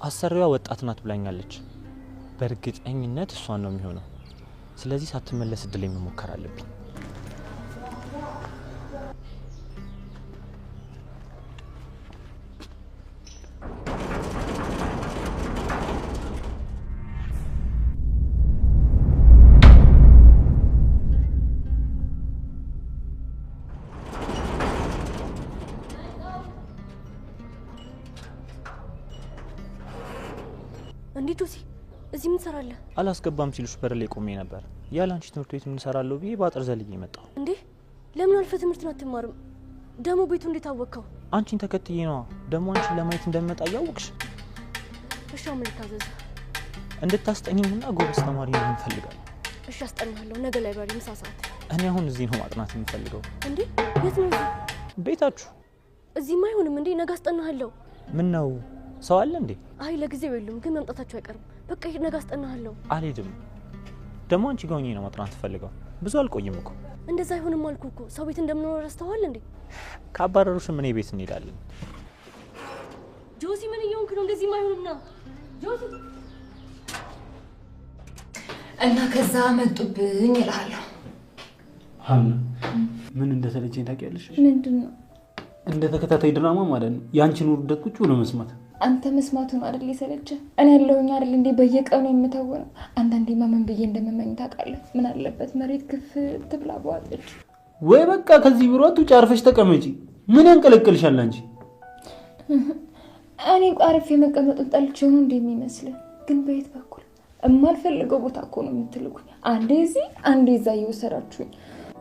አሰሪዋ ወጣት ናት ብላኛለች። በእርግጠኝነት እሷን ነው የሚሆነው። ስለዚህ ሳትመለስ እድል መሞከር አለብኝ። እንዴ ጆሲ፣ እዚህ ምን ትሰራለህ? አላስገባም ሲሉሽ በር ላይ ቆሜ ነበር። ያለ አንቺ ትምህርት ቤት ምን እሰራለሁ ብዬ በአጥር ዘልዬ መጣሁ። እንዴ ለምን አልፈህ ትምህርትን አትማርም? ደግሞ ቤቱ እንዴት አወቅከው? አንቺን ተከትዬ ነዋ። ደግሞ አንቺን ለማየት እንደምመጣ እያወቅሽ። እሺ አሁን ምን ልታዘዝ? እንድታስጠኚኝና ጎበዝ ተማሪ መሆን እፈልጋለሁ። እሺ አስጠናሃለሁ። ነገ library ምሳ ሰዓት። እኔ አሁን እዚህ ነው ማጥናት የምፈልገው። እንዴ የት ነው እዚህ? ቤታችሁ። እዚህማ አይሆንም። እንዴ ነገ አስጠናሃለሁ። ምን ነው ሰው አለ እንዴ? አይ ለጊዜው የሉም፣ ግን መምጣታቸው አይቀርም። በቃ ሂድ፣ ነገ አስጠናሃለሁ። አልሄድም። ደግሞ አንቺ ጋር ሆኜ ነው ማጥናት ፈልገው። ብዙ አልቆይም እኮ። እንደዛ አይሆንም አልኩህ እኮ። ሰው ቤት እንደምኖር ረስተዋል እንዴ? ካባረሩሽም እኔ ቤት እንሄዳለን። ጆሲ ምን እየሆንክ ነው? እንደዚህማ አይሆንም። ና ጆሲ። እና ከዛ መጡብኝ እልሃለሁ። ሀና ምን እንደሰለቸኝ ታውቂያለሽ? ምንድን ነው? እንደ ተከታታይ ድራማ ማለት ነው። ያንቺን ውርደት ቁጭ ብሎ መስማት። አንተ መስማቱን አይደል የሰለቸህ? እኔ ያለሁኝ አይደል እንዴ በየቀኑ የምተውነው? አንዳንዴማ ምን ብዬ እንደምመኝ ታውቃለህ? ምን አለበት መሬት ክፍት ብላ በዋጠች። ወይ በቃ ከዚህ ቢሮ አትውጪ፣ አርፈሽ ተቀመጪ። ምን ያንቀለቅልሻል አንቺ? እኔ አርፌ መቀመጡን ጠልቼው ነው እንዴ የሚመስልህ? ግን በየት በኩል የማልፈልገው ቦታ እኮ ነው የምትልኩኝ። አንዴ እዚህ አንዴ እዛ እየወሰዳችሁኝ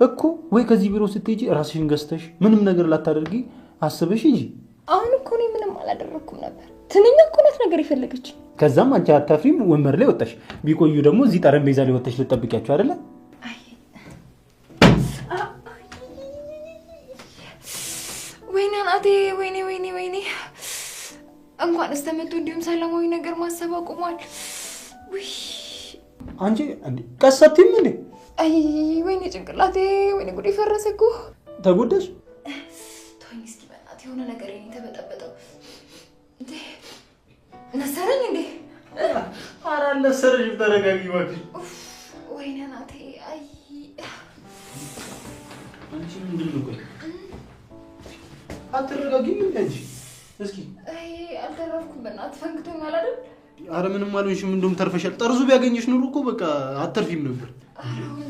እኮ። ወይ ከዚህ ቢሮ ስትሄጂ ራስሽን ገዝተሽ ምንም ነገር ላታደርጊ አስበሽ ሂጂ። አሁን እኮ እኔ ምንም አላደረኩም ነበር። ትንኛ እኮ ናት ነገር የፈለገች። ከዛም አንቺ አታፍሪም፣ ወንበር ላይ ወጣሽ። ቢቆዩ ደግሞ እዚህ ጠረጴዛ ላይ ወጣሽ ልጠብቂያቸው አይደለ? ወይኔ አናቴ፣ ወይኔ ወይኔ ወይኔ! እንኳን እስተመጡ እንዲሁም ሰላማዊ ነገር ማሰብ አቁሟል። ውይ አንቺ እንዴ ቀስ አትይም እንዴ? አይ ወይኔ ጭንቅላቴ፣ ወይኔ ጉዴ ፈረሰ እኮ። ተጎዳሽ? ተወኝ እስኪ በእናትህ፣ የሆነ ነገር የኔ ተበጠበጠው እንዴ። ነሰረኝ እንዴ? ኧረ አልነሰረሽም፣ ተረጋጊ እባክሽ። ወይኔ አናቴ። አይ አንቺ ምንድን ነው? ቆይ አትረጋጊም እንዴ አንቺ? እስኪ አይ አልተረፍኩም፣ በእናትህ ፈንክቶኛል አይደል? ኧረ ምንም አልሆንሽም፣ እንደውም ተርፈሻል። ጠርዙ ቢያገኝሽ ኑሮ እኮ በቃ አትተርፊም ነበር። ኧረ አሁን